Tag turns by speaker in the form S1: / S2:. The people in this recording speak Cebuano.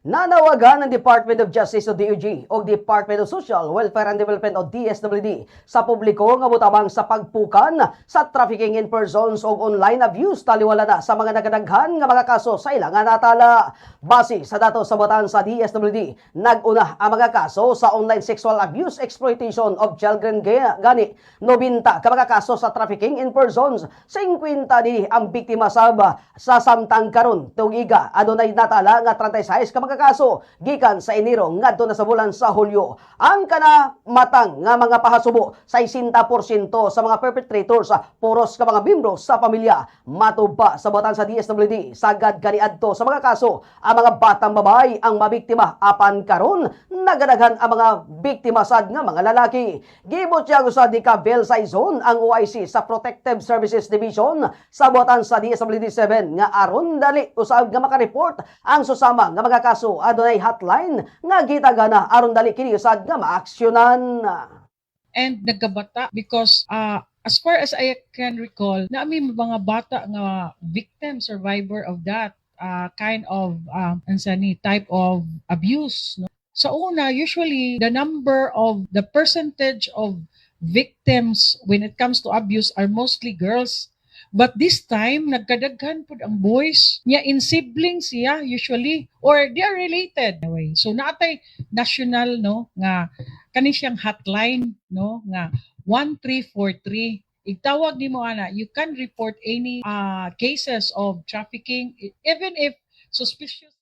S1: Nanawagan ng Department of Justice o DOJ o Department of Social Welfare and Development o DSWD sa publiko nga motabang sa pagpukan sa trafficking in persons o online abuse, taliwala na sa mga nagadaghan nga mga kaso sa ilang natala. Base sa datos sa batan sa DSWD, nag-una ang mga kaso sa online sexual abuse, exploitation of children, gani 90 ka mga kaso sa trafficking in persons, 50 di ang biktima sab sa samtang karon tugiga adunay natala nga 36 ka mga kaso gikan sa Enero ngadto na sa bulan sa Hulyo. Ang kana matang nga mga pahasubo, 60% sa mga perpetrators puros ka mga membro sa pamilya. Matod pa sa batan sa DSWD, sagad kaniadto sa mga kaso ang mga batang babae ang mabiktima, apan karon nagadaghan ang mga biktima sad nga mga lalaki. Gibutyag usab ni Ka Bel Saizon, ang OIC sa Protective Services Division sa buhatan sa DSWD 7, nga aron dali usab nga makareport ang susama nga mga kaso, adunay hotline nga gitagana aron dali kini usab nga maaksyonan.
S2: And nagkabata because as far as I can recall, naa may mga bata nga victim, survivor of that kind of unsa ni type of abuse, no? Sa una, usually the number of the percentage of victims when it comes to abuse are mostly girls. But this time, nagkadaghan pud ang boys. Nya in siblings siya usually or they are related. Anyway, so naa tay national, no, nga kani siyang hotline, no, nga 1343. Igtawag nimo ana, you can report any cases of trafficking, even if suspicious.